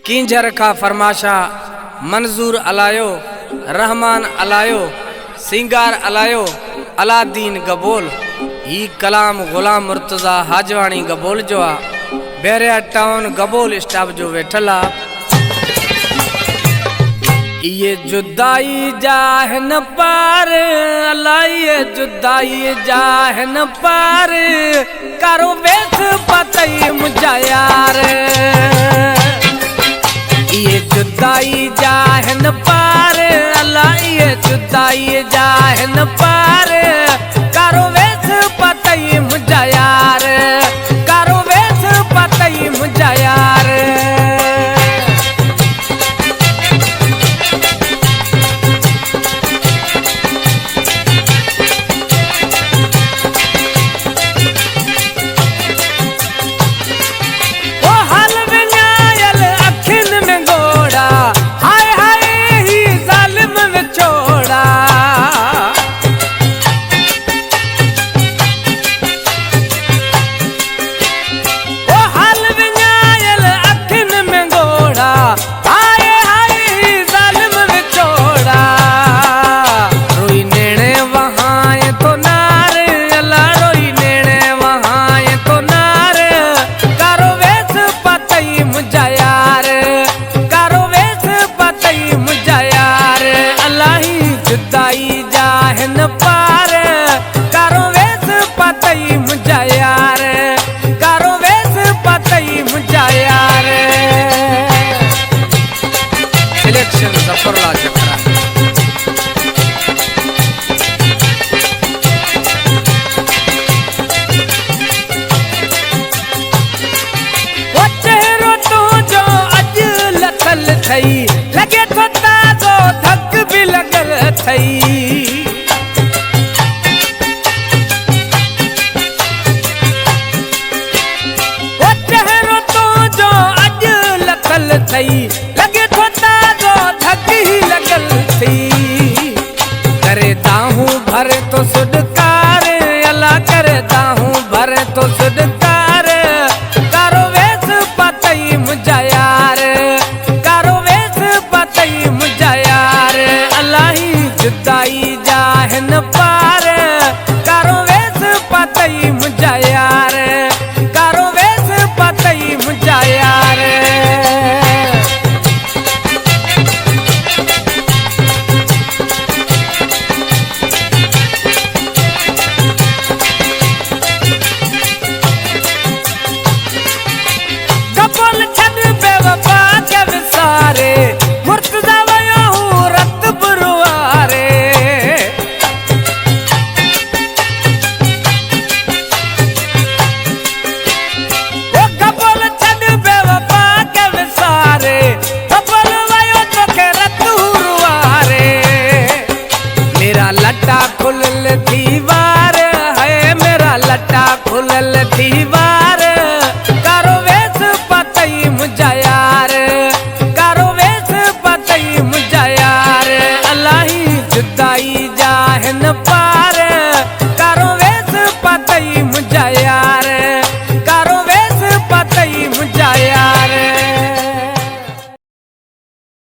کینجھر کا فرماشا منظور الایو، رحمان الایو، سینگار الایو، علاءالدین گبول۔ ہی کلام غلام مرتضی حاجوانی گبول جو آ، بحریہ ٹاؤن گبول اسٹاپ جو ویٹھل آ۔ یہ جدائی جاہن پار، اللہ یہ جدائی جاہن پار، کرو ویس پتئی مجھا یار۔ یہ جدائی جاہن پار، اللہ یہ جدائی جاہن پار، کرو ویس پتئی مجھا یار، کرو ویس پتئی مجھا یار۔ او حال وڃايل اکين ۾ ڳوڙها، هاء هاء هي ظالم وڇوڙا. او حال وڃايل اکين ۾ ڳوڙها، هاء هاء هي ظالم وڇوڙا. روئي نيڻي وهائين ٿو نار، الا روئي نيڻي وهائين ٿو نار. ڪارو ويس پتئي منهنجا يار، ڪارو ويس پتئي منهنجا يار. الاهي جدائي جا هن پار، ڪارو ويس پتئي منهنجا يار، ڪارو ويس پتئي منهنجا يار. سليڪشن ظفر لا جکرا. او چهرو تنهنجو اڄ لٿل ٿئي، لڳي ٿو تازو ڌڪ به لڳل ٿئي. او چهرو تنهنجو اڄ لٿل ٿئي، لڳي ٿو تازو ڌڪ هي لڳل ٿئي. ڪري دانهون ڀري ٿو سڏڪار، الا ڪري دانهون ڀري ٿو سڏڪار. ڪارو ويس پتئي منهنجا يار، ڪارو ويس پتئي منهنجا يار. الاهي جدائي جا هن پار، ڪارو ويس پتئي منهنجا يار، ڪارو ويس پتئي منهنجا يار. گبول ڇڏ بي وفا کي وساري، مرتضيٰ ويو هو رت برواري. او گبول ڇڏ بي وفا کي وساري، گبول ويو توکي رت هو رواري. ميرا لٽا کلل ٿي وار، هي ميرا لٽا کلل ٿي وار. ڪارو ويس پتئي منهنجا يار، ڪارو ويس پتئي منهنجا يار. الاهي جدا